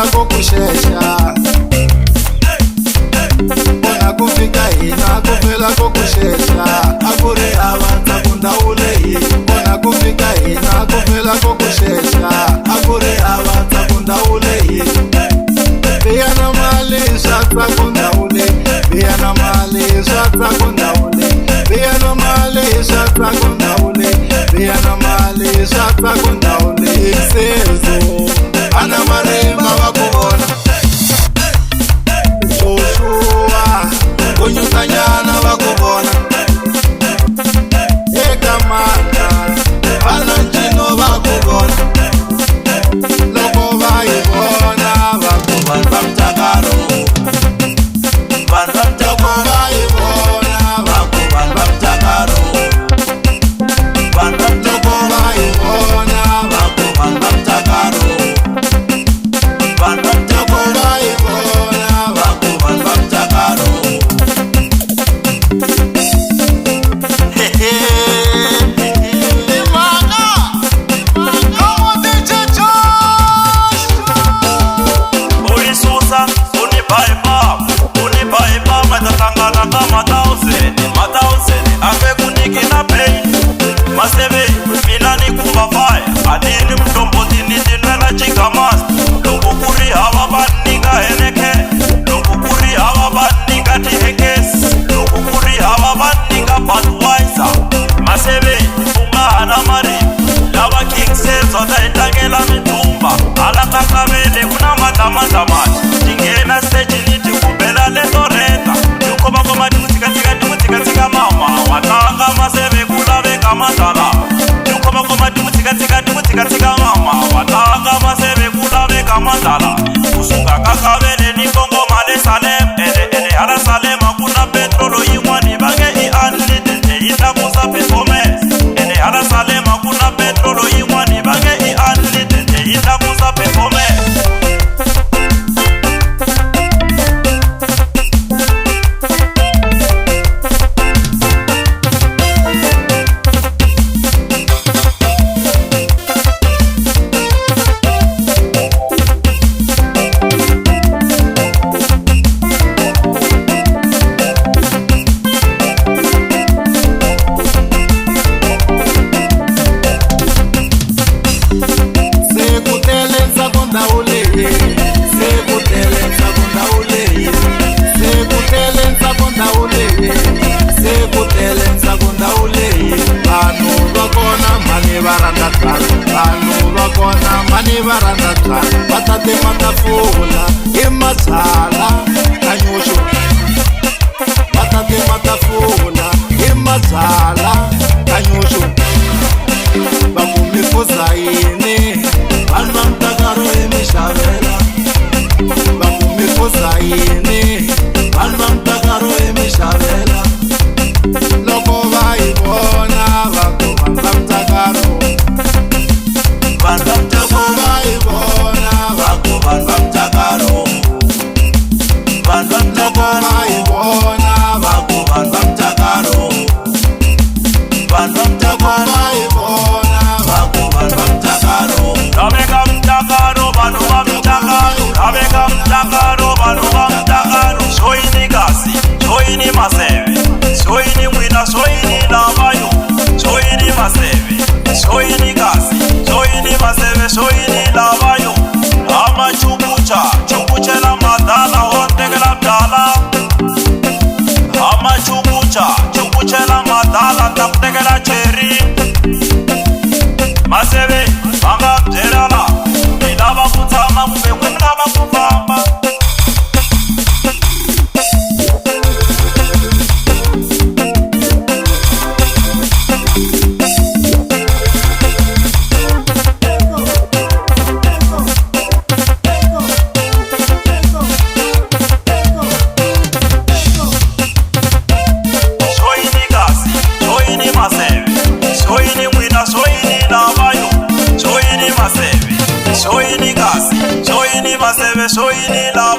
fela ko ku xexa. Kona ku fika hina ku fela ko ku xexa. A ku ri hava ntsako ndhawu leyi. Kona ku fika hina ku fela ko ku xexa. A ku ri hava ntsako ndhawu leyi. Biya na mali swa ntsako ndhawu leyi. Biya na mali swa ntsako ndhawu leyi. Biya na mali swa ntsako ndhawu leyi. Biya na mali swa ntsako ndhawu leyi. Msezo ana marimba va ku vona. Joshua kunyutanyana va ku vona. Eka mana vana ncino va ku vona. Loko va yi vona va ku Vanhu va Mtakaro, vanhu va loko Mtakaro, va yi vona va va ku vanhu va Mtakaro, vanhu va loko Mtakaro, va yi vona va va ku vanhu va Mtakaro, vanhu va loko Mtakaro, va yi vona va va ku vanhu va Mtakaro. Timhaka Come on, DJ Josh. U ni susa u ni ba hi papa u ni ba hi papa ta hlangana ka mathousand mathousand a nge ku nyiki na pay maseve mina ni kumba fire a ni ni muhlomboti ni tinwela chigamasta loko ku ri hava va nyika heneke loko ku ri hava va nyika tihekesi loko ku ri hava va nyika Budweiser maseve u nga ha na marito lava king sales ta hi tlangela mindzumba hala ka kavele ku na madlamadlamati ti nghena stejini ti kubela leto reta ti khomakhoma ti ku tshikatsika ti ku tshikatsika mama wa tlanga maseve ku laveka madlala ti khomakhoma ti ku tshikatsika ti ku tshikatsika mama wa tlanga maseve ku laveka madlala kusuka ka kavele ni kongoma le Salem ene ene hala Salema ku na petrolo yin'wani va nge i unleaded yi tlakusa performance ene hala Salema ku na petrolo yin'wani va nge i unleaded yi tlakusa performance. Se ku tele ntsako ndhawu leyi. Se ku tele ntsako ndhawu leyi. Se ku tele ntsako ndhawu leyi. Se ku tele ntsako ndhawu leyi. Vanhu va kona mhani va rhandza byala. Vanhu va kona mhani va rhandza byala. Va tate matafula i mabyala kanyuxu. Va tate matafula i mabyala kanyuxu. Va ku mi phuza yini vanhu va Mtakaro hi mi xavela. Va ku mi phuza yini vanhu va Mtakaro hi mi xavela. Loko va yi vona va ku vanhu va Mtakaro. Vanhu va Loko Mtakaro, va yi vona va va ku vanhu va Mtakaro, vanhu va loko Mtakaro, va yi vona va va ku vanhu va Mtakaro, vanhu va loko Mtakaro, va yi vona va va ku vanhu va Mtakaro. Laveka Mtakaro, vanhu va Mtakaro, laveka Mtakaro, vanhu va Mtakaro. Joyini kasi, joyini maseve, joyini n'wina, joyini lavayo, joyini maseve, joyini kasi, joyini maseve, joyini lavayo. Hama chukucha, chukuchela madala, ho tekela byala. Hama chukucha, chukuchela madala, ta ku tekela cherry. Maseve va nga byelana mi lava ku tshama kumbe n'wi mi lava ku famba. Joyini kasi, joyini maseve, joyini n'wina, joyini lavayo, joyini maseve, joyini kasi, joyini maseve, joyini lavayo.